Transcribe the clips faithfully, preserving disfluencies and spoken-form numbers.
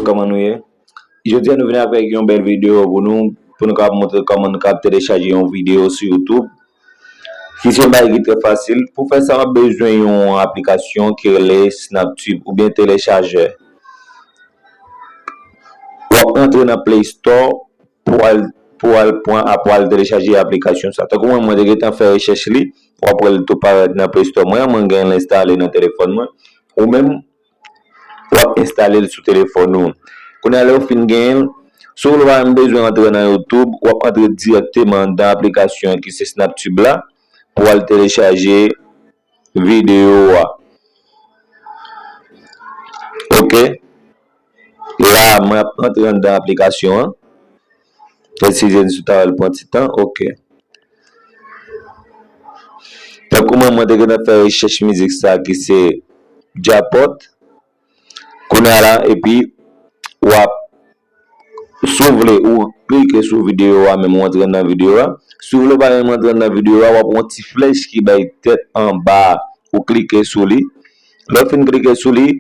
Kòman nou ye? Jodi a nou vin avèk yon bèl videyo pou nou, pou nou kapab montre kòman nou kapab telechaje yon videyo sou YouTube. Ki se yon bagay ki trè fasil. Pou fè sa, w ap bezwen yon aplikasyon ki rele SnapTube oubyen telechajè. W ap antre nan Play Store pou al, pou al pran, pou al telechaje aplikasyon sa. Tankou mwen, mwen te gentan fè rechèch li, w ap wè l tou parèt nan Play Store mwen, mwen genyen l enstale nan telefòn mwen. Ou menm, w ap enstale l sou telefòn ou. Kounye a, lè w fin genyen l, si w vle pa menm bezwen antre nan YouTube, w ap antre dirèkteman nan aplikasyon ki se SnapTube la, pou al telechaje videyo a. Ok. La, mwen ap antre anndan aplikasyon an. Eskize m si ta wè l pran ti tan. Ok. Tankou mwen, mwen te gentan fè rechèch mizik sa ki se Djapòt. Kounye a la, epi w ap, si w vle, ou klike sou videyo a, menm ou antre nan videyo a. Si w vle pa menm antre nan videyo a, w ap wè yon ti flèch ki bay tèt anba a. Ou klike sou li. Lè w fin klike sou li,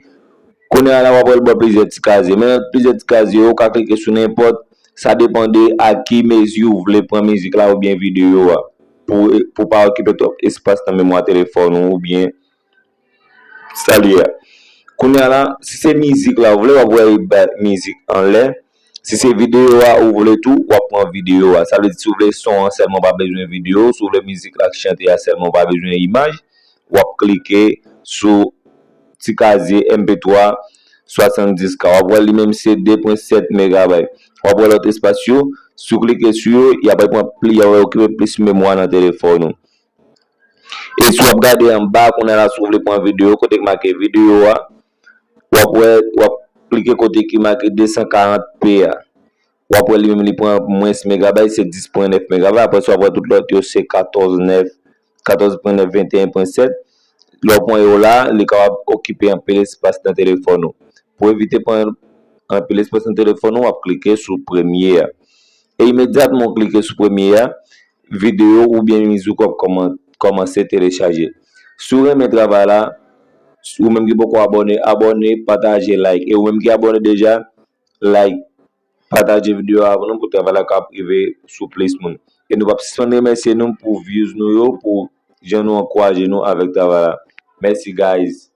kounye a la, w ap wè l ba w plizyè ti kazye. Men nan plizyè ti kazye yo, ou ka klike sou nenpòt. Sa depann de a ki mezi ou vle pran mizik la oubyen videyo a. Pou, pou pa okipe twòp espas nan memwa telefòn ou oubyen sa li ye a. Kounye a la, si se mizik la ou vle, w ap wè li bay mizik anlè. Si se videyo a ou vle tou, w ap pran videyo a. Sa vle di si w vle son an sèlman, w pa bezwen videyo. Si w vle mizik la k chante a sèlman, w pa bezwen imaj. W ap klike sou ti kazye M P twa swasanndis K. W ap wè li menm se de pwen sèt megabay. W ap wè lòt espas yo. Si w klike sou yo, y ap pran pli, y ap okipe plis memwa nan telefòn ou. E si w ap gade anba, kounye a la, si w vle pran videyo, kote k make videyo a, w ap wè, w ap klike kote ki make de san karant P a. W ap wè li menm li pran mwens megabay, se dis pwen nèf megabay. Apre sa, w ap wè tout lòt yo, se katòz nèf, katòz pwen nèf, venteyen pwen sèt. Lè w pran yo la, li kapab okipe anpil espas nan telefòn ou. Pou evite pran anpil espas nan telefòn ou, w ap klike sou premye a. E imedyatman w klike sou premye a, videyo oubyen mizik w ap kòman-, kòmanse telechaje. Si w renmen travay la, ou menm ki poko abòne, abòne, pataje, like. E ou menm ki abòne deja, like, pataje videyo a pou nou, pou travay la ka rive sou plis moun. E nou p ap sispann remèsye nou pou views nou yo, pou jan nou ankouraje nou avèk travay la. Mèsi, guys.